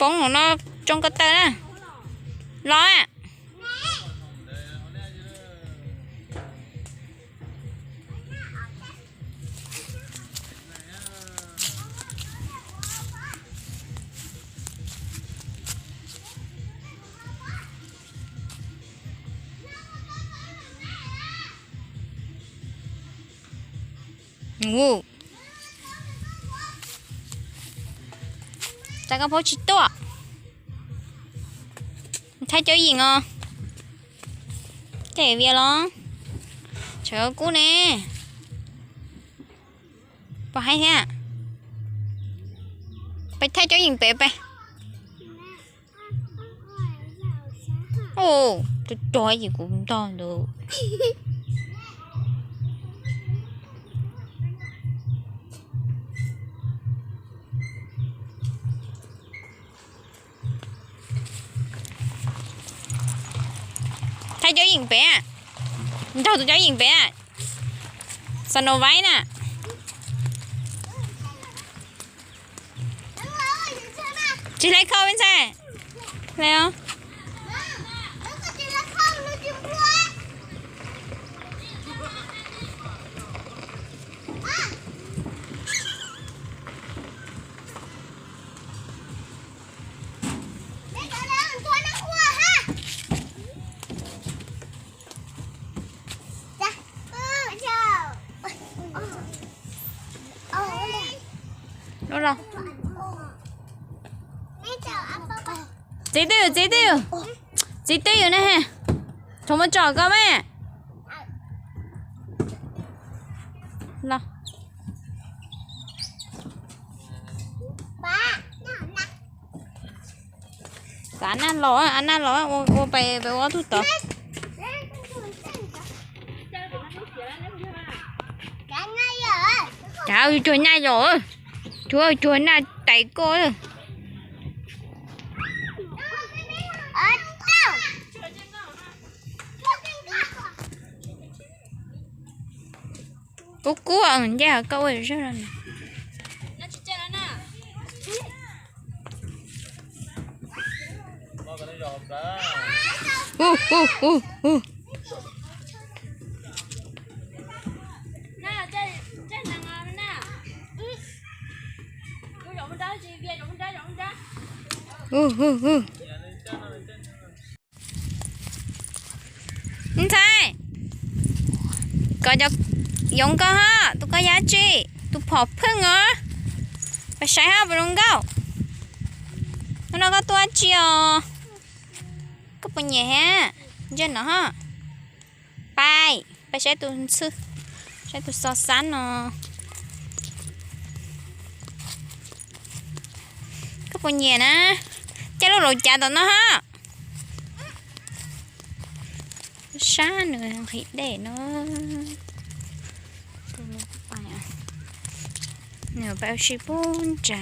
poob no tsoo ko taw na. Los a. Tsa koj phaub tsis tuaj. Thaij cov yeem os. Tej vias los tshav kub ne. Pom haib thiab. Peb thaij cov yeem pem peb. Tus rog ces kuv ntog ntawd. Thaij cov yeem pem, nrog tus cov yeem pem, Snow White na. Tsis hlais khau me ntxhais. Hlais os. Txiv twb yus, txiv twb yus, txiv twb yus ne. Thaum muaj tsom koj me. Los. Xav naj los, a naj los ua pem pem ua ob tug tod. Cas cuag naj yom, cuag cuag naj tais koj. Kub kub nce koj ua zog. Ntxhais, koj cov yoov koj ho, tus koj yam tsi, tus phom pheej os. Pais saib ho puas zoo nkauj. Hnub no koj tuaj tsi os? Koj puas nyiam thiab? Ntsej no ho. Pais, pais saib tus ntxhw, saib tus xov xab no. Koj puas nyiam na? Caij lub laus cav tom no ho. Sab nws nqhis dej no. Nws pais ua si pub ntsa.